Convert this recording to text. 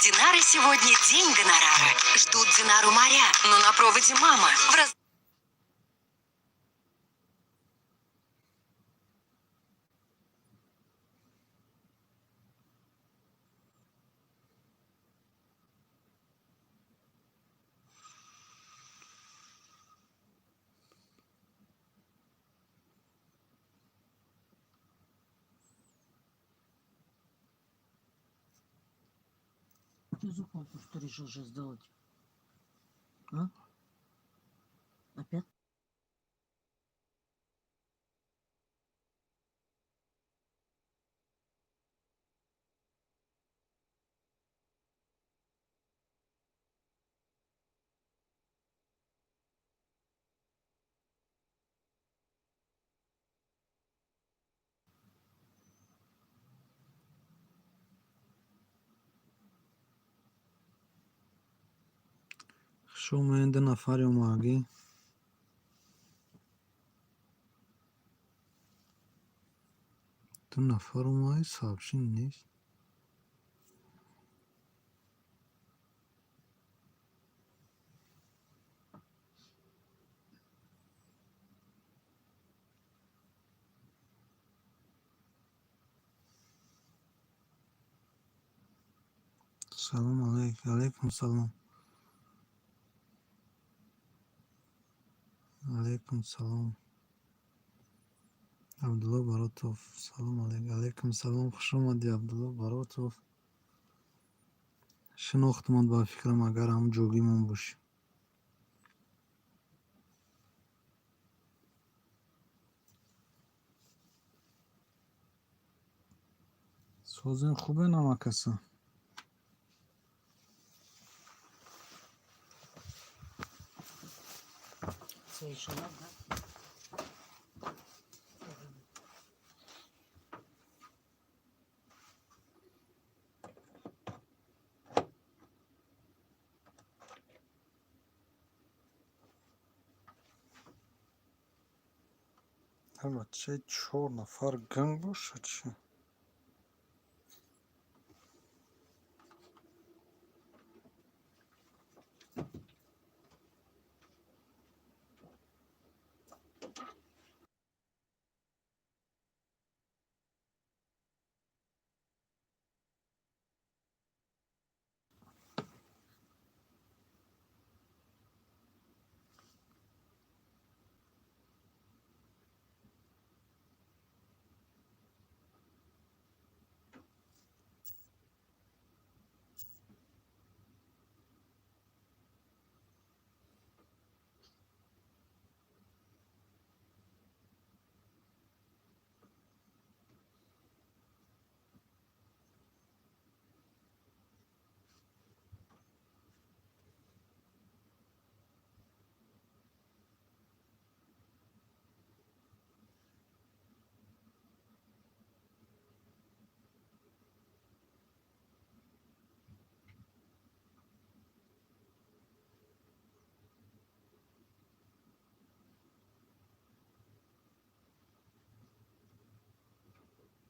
Динары сегодня день гонорара. Ждут Динару моря, но на проводе мама. В раз... Ты закупку что решил сейчас сделать? А? Опять? Хуш омадед, ду нафари омагӣ. Ду нафар омади, сообщение нест. Салом алейк, алейкум салом. Алейкум салом. Абдулло Баротов. Салом алейк. Алейкум салом. Хуш омадӣ, Абдулло Баротов. Шинохтмон ба фикрам, агар ҳам ҷогимон бошӣ. Созен хубе намакаса. Совершенно, да? Бачаи чор нафар ганг бошад чӣ?